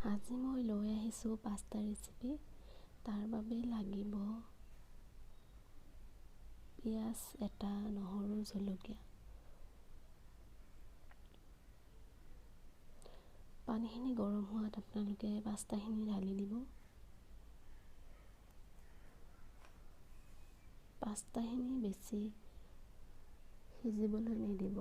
আজি মই লৈ আহিছোঁ পাস্তা ৰেচিপি। তাৰ বাবে লাগিব পিঁয়াজ এটা, নহৰু, জলকীয়া। পানীখিনি গৰম হোৱাত আপোনালোকে পাস্তাখিনি ঢালি দিব। পাস্তাখিনি বেছি সিজিবলৈ নিদিব।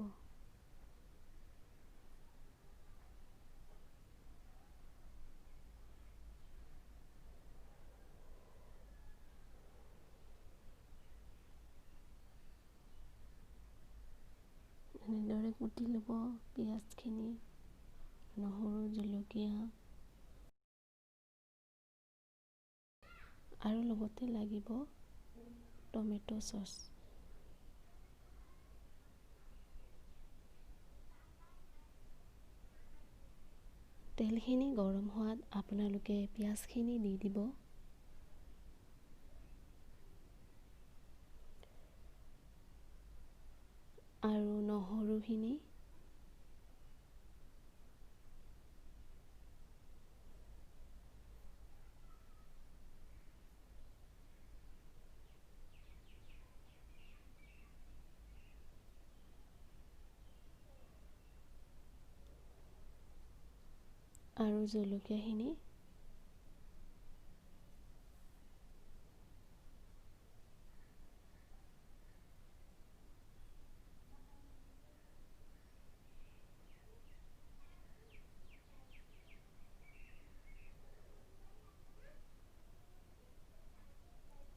এনেদৰে কুটি ল'ব পিঁয়াজখিনি, নহৰু, জলকীয়া আৰু লগতে লাগিব টমেট' চচ। তেলখিনি গৰম হোৱাত আপোনালোকে পিঁয়াজখিনি দি দিব। আৰু নহৰুখিনি, আৰু জলকীয়াখিনি,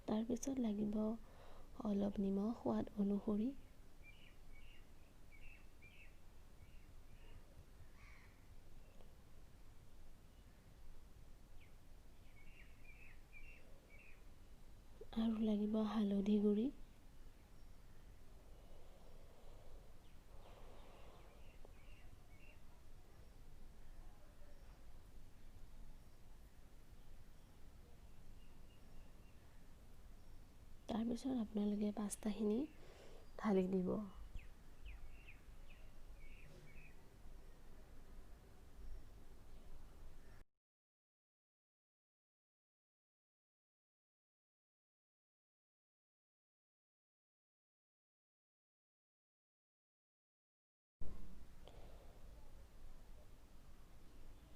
তাৰপিছত লাগিব অলপ নিমখ সোৱাদ অনুসৰি। আৰু লাগিব হালধি গুড়ি। তাৰপিছত আপোনালোকে পাস্তাখিনি ঢালি দিব।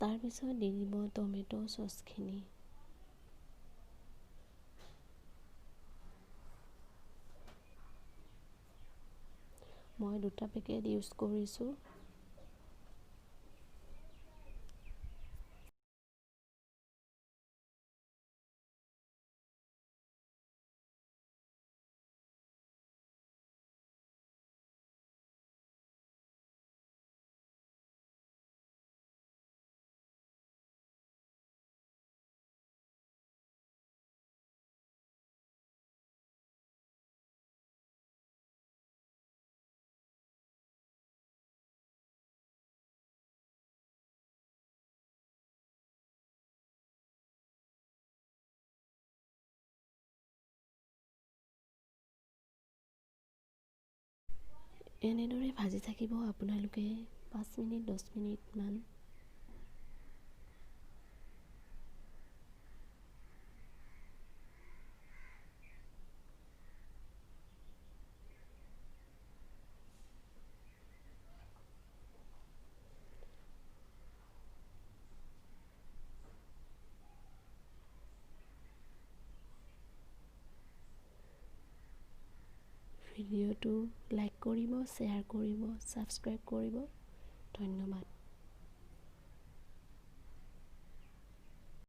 তাৰপিছত দি দিব টমেট' চচখিনি। মই 2টা পেকেট ইউজ কৰিছোঁ। এনেদৰে ভাজি থাকিব আপোনালোকে 5 মিনিট 10 মিনিটমান। ভিডিঅ'টো লাইক কৰিব, শ্বেয়াৰ কৰিব, ছাবস্ক্ৰাইব কৰিব। ধন্যবাদ।